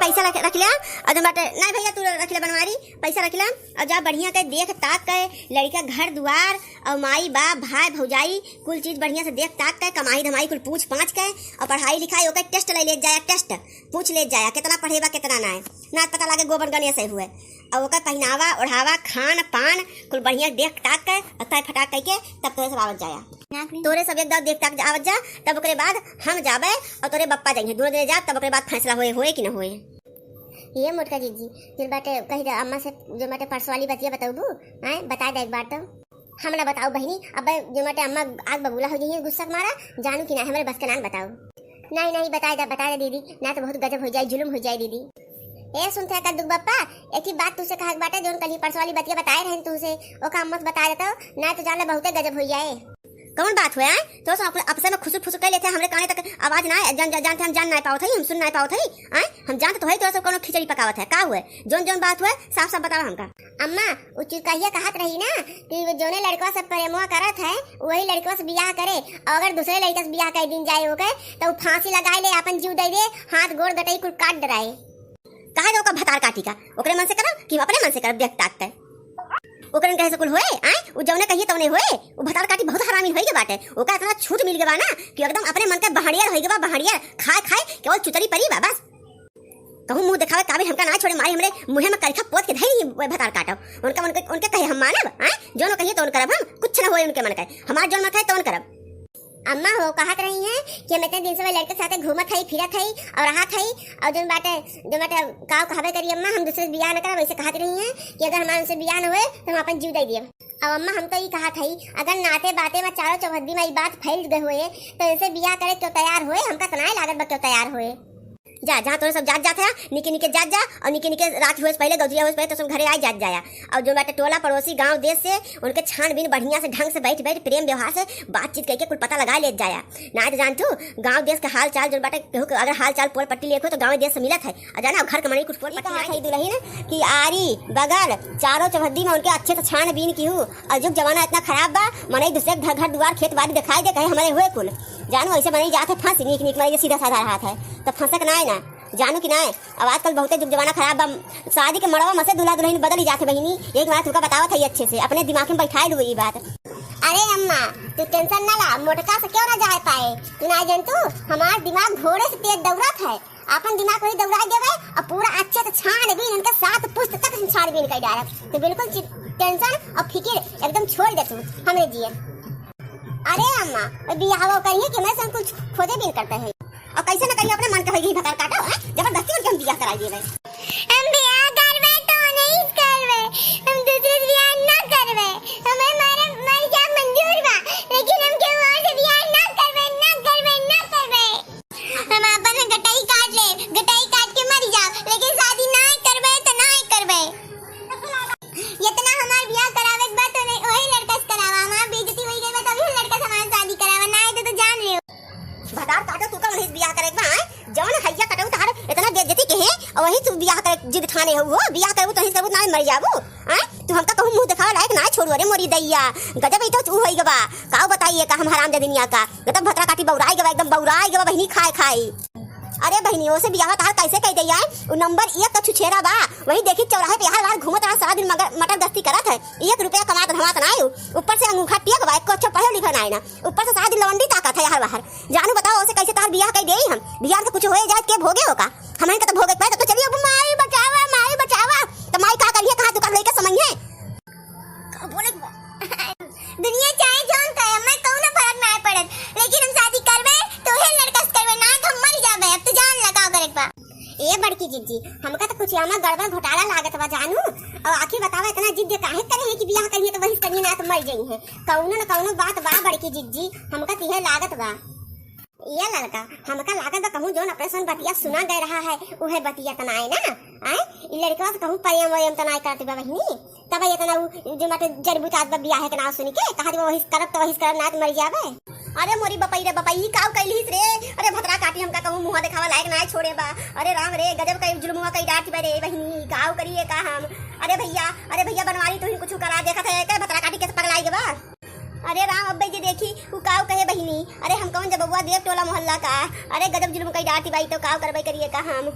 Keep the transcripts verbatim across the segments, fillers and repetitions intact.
पैसा रख, रख ले, और जौन बाटे, नहीं भैया, तू रख ले बनवारी, पैसा रख ले, और जा बढ़िया के देख ताक के लड़का घर दुआर और माई बाप, भाई भौजाई, कुल चीज बढ़िया से देख ताक के, कमाई धमाई कुल पूछ पाछ के, और पढ़ाई लिखाई ओकर टेस्ट ले ले जाया, टेस्ट पूछ ले जाया, कितना पढ़े बा, कितना ना है, ना पता लागे गोबर गणेश है हुए। और ओकर पहनावा ओढ़ावा, खान पान कुल बढ़िया देख ताक के, और तय फटाक कह के तब तोरे सब आवत जाया। तोरे सब एक दाव देख ताक आवत जा, तब ओकरे बाद हम जाबे और तोरे बप्पा जाइए, दोनों जने जाब, तब ओकरे बाद फैसला होए, होए कि ना होए। ये मोटका जीजी, जौन बाटे कही दे अम्मा से, जौन बाटे परसों वाली बतिया बतौबू, आए बता दे एक बार तो। हम ना बताऊ बहिनी, अब जौन बाटे अम्मा आग बबूला हो जाइए गुस्सा के मारा, जानू कि ना, हमरे बस के नान बताऊ। नहीं, नहीं, बताए दे, बताए दे दीदी, ना तो बहुत गजब हो जाए, जुलुम हो जाए दीदी। ए, सुनते हैं कद्दू के बप्पा, एक ही बात तुझसे कहा के बाटे, जौन कल ही परसों वाली बतिया बताए रहन तुझसे, ओका मत बता देता, ना तो जान ले बहुते गजब हो जाए। कौन बात हुआ है? तो सब अपने आपस में खुसुर फुसुर कर लेते हैं, हमरे काने तक आवाज ना आए, जान, जान, जानते हम जान ना पावत है, हम सुन ना पावत है, आए? हम जानते तो है, तो सब कौनो खिचड़ी पकावत है, का हुआ? जौन, जौन बात हुआ, साफ, साफ बतावा हमका। अम्मा, उ चुरकहिया कहत रही ना कि वो जौने लड़कवा से प्रेमवा करत है, वही लड़कवा से बियाह करे, और अगर दूसरे लड़का से बियाह कर दिन जाए ओके, तो उ फांसी लगाए ले, अपन जीव दे दे, हाथ गोड़ गटई कुल काट डराए। कहा जाओ का भतार काटी का, ओकरे मन से करब कि हम अपने मन से करब, देख ताकते। ओकरन कहे से कुल होए, आए? उ जौने कहिए तौने होए। उ भतार काटी बहुत हरामी होई के बाटे, ओका इतना छूट मिल गवा ना कि एकदम अपने मन के बहड़ियर होई गवा, बहड़ियर, खाए खाए केवल चुतरी परी बा बस। कहूँ मुँह देखावे काबिल हमका ना छोड़े, मारी हमरे मुँहे में करिखा पोत के धई रही भतार काटब। उनका, उनके, उनके कहे हम मानब, आए? जौन कहिए तौन करब हम, कुछ ना होए उनके मन के, हमार जौन मन कहे तौन करब। अम्मा हो कहत रही हैं कि हम इतने दिन से वही लड़के के साथे घूमत हई, फिरत हई और रहत हई, और जौन बाटे, जौन बाटे काव कहबे करी अम्मा, हम दूसरे से बियाह न करब, ऐसे कहत रही हैं कि अगर हमारे उनसे बियाह न होए तो हम अपन जीव दे दियब। अब अम्मा हम तो ई कहत हई, अगर नाते बाते में चारों चौहद्दी में ई बात फैल गए होए तो इनसे बियाह करे क्यों तैयार होए, हमका तो नाय लागत बा क्यों तैयार होए। जा, जहाँ तोरे सब जात जात है, निके निके जात जा, और निके निके रात होए से पहले, गौजरिया होए से पहले तो सब घरे आए जात जाया। और जो बाटे टोला पड़ोसी गाँव देश से, उनके छानबीन बढ़िया से, ढंग से, बैठ बैठ, प्रेम व्यवहार से बातचीत करके कुल पता लगा लेत जाया। ना तो जान तू, गाँव देश के हाल चाल जो बाटे, केहू के अगर हाल चाल पोल पट्टी लेखो तो गाँव देश से मिलत है। और जाना, घर के मनई कुछ पोल पट्टी कहा नहीं। दुल्हन की आरी बगल चारों चौहद्दी में उनके अच्छे से छानबीन की हूँ। और जुग जमाना इतना खराब बा, मनई दूसरे के घर, घर दुआर, खेत बाड़ी दिखाई दे, कहे हमारे हुए कुल। जानू, ऐसे मनई जात है फंस, नीक नीक मनई सीधा साधा रहत है, तो फंसक ना है ना। जानू कि नाय, अब आजकल बहुते जुग जमाना खराब बा। शादी के मड़वा में से दूल्हा दुल्हन बदल ही जात है बहिनी। एक बात तुमका बतावत है अच्छे से, अपने दिमाग में बैठाए लो ये बात। अरे अम्मा, तू टेंशन ना ला, मोटका से क्यों ना जाए पाए। तू ना जान तू, हमार दिमाग घोड़े से तेज दौड़त है। अपन दिमाग वही दौड़ा देवे और पूरा अच्छे से छानबीन, इनके सात पुस्त तक छानबीन कर डालब। तो बिल्कुल चि-, टेंशन और फिकिर एकदम छोड़ दे तू हमरे जिए। अरे अम्मा, वो बियाह वो करिए कि मैं सब कुछ खोजे बिन करते हैं। और कैसे न करिए, अपने मन के होई गई भतार काटो, हैं? जबरदस्ती उनके हम बियाह कराई देबे। हम बियाह करबे तो नहीं करबे, हम दूसरे से बियाह ना करबे। हमें मरे, मर जा मंजूर बा, लेकिन हम केहू और से बियाह ना करबे, ना करबे, ना करबे। हम आपन में गटाई काट ले, गटाई काट के मर जाओ, लेकिन शादी ना करबे तो ना करबे। इतना हमार बियाह करावे के बाद तो नहीं, वही लड़का से करावा। हमार बेइज्जती होई गई बा, तभी लड़का से हमार शादी करावा, ना तो, तो जान ले। भतार काटो, तू का उन्हें बियाह करे के बा, हैं? जवन हैया कटऊ तहार इतना बेइज्जती के है, और वही तू बियाह करे जिद ठाने हो, वो बियाह करबू तो ही करबू ना मर जाबू, हैं? तू हमका कहूँ मुँह दिखावे लायक ना छोड़ू। अरे मोरी दैया, गजब ही तो ऊ होई गवा। काऊ बताइए का हम हराम जदिनिया का, गजब भतरा काटी बौराई गवा, एकदम बौराई गवा बहिनी खाए खाए। अरे बहिनी, ओसे बियाह तहार कैसे कह दे आए? उ नंबर एक का छुछेरा बा। वही देखी चौराहे पे यार वार घूमत रहा, सारा दिन मगर मटर गश्ती करत है, एक रुपया कमात धमात ना आयो। ऊपर से अंगूठा टेक बा, एको अच्छा पढ़े लिखे ना है ना, ऊपर से सारा दिन लवंडी ताकत है यार बाहर। जानू बताओ, ओसे कैसे तहार बियाह कह दे हम? बियाह से कुछ होए जाए के भोगे हो का? हमहन के तो भोगे के पड़े, तो चलिए अब माई बचावा, माई बचावा। तो माई का करिए, कहाँ तू कर लेके समय है? का बोले के बा? दुनिया चाहे जौन कहे, हमें कौनो फर्क ना पड़त, लेकिन हम शादी करबे तो उहे लड़का से करबे, ना तो हम मर जाबे। अब तो जान लगाओ करे के बा। ए बड़की जिज्जी, हमका तो कुछ आमा गड़बड़ घोटाला लागत बा जानू। और आखिर बतावा, इतना जिद काहे करे है कि बियाह करिए तो वही करिए, ना तो मर जाई है। कौनो न कौनो बात बा बड़की जिज्जी, हमका तिहे लागत बा। ये लड़का, हमका लागत बा कहूँ जौन अपने सन बतिया सुना गए रहा है, उहे बतिया तनाए ना। आए, ई लड़कवा से कहूँ प्रेम व्रेम तनाए करत बा बहिनी। तब इतना उ जो मत जड़ बुतात बा बियाह के नाम सुन के, कहा दे वही करब तो वही करब, ना तो मर जाबे। अरे मोरी बपई रे बपई, ई काऊ कैलिस रे? अरे भतरा काटी, हमका कहूँ मुँह देखावा लायक ना छोड़े बा। अरे राम रे, गजब कई जुलमुआ कई डांट बा रे बहिनी, काऊ करिए का हम? अरे भैया, अरे भैया बनवारी, तू ही कुछ करा, देखत है के भतरा काटी कैसे पगलाई गवा। अरे राम, अब्बे जी देखी, उ काव कहे बहिनी, अरे हम कौन जबबुआ देव टोला मोहल्ला का, अरे गजब जुल्म कई डाटी बाई, तो काव करबे करिए का हम।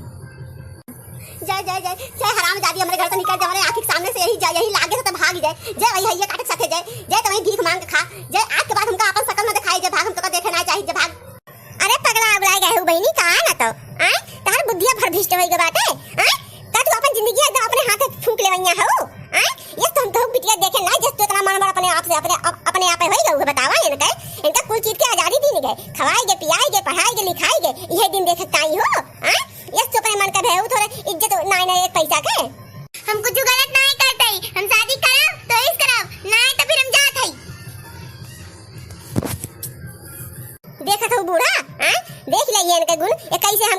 जय जय जय जय हरामजादी, हमरे घर से निकल जा, हमरे आँखी के सामने से यही जा, यही लागे से तो भाग जाए। जय वही हइये काटे के साथे जय, जय तो वही भीख मांग के खा। जय आज के बाद हमका अपन शकल न दिखाई, जय भाग, हम तोका देखे ना चाही, जय भाग। अरे पगला उगला गए हो बहिनी, का ना तो, आय, तहर बुद्धिया भर भ्रष्ट होई गए बाटे, आय, का तू अपन जिंदगी एकदम अपने हाथे फूंक लेवइया हो, आय, यस तो हम तोहक बिटिया देखे ना, जस तू इतना मन बड़ अपने आप से, अपने, अप-, अपने आप होई गए हो, बतावा इनके, इनका कुल चीज के आजादी दीन गए, खवाई गए, पियाई गए, पढ़ाई गए, लिखाई गए, यही दिन देखे ताई हो, आय, यस तो अपने मन का भय हो, थोड़े इज्जत नाई ना एक पैसा के। हम कुछ गलत नाई करते, हम शादी करब तो इस करब, नाई तो फिर हम जात हई। देखत हो बूढ़ा, हाँ? देख ले ये इनके गुण, ये कैसे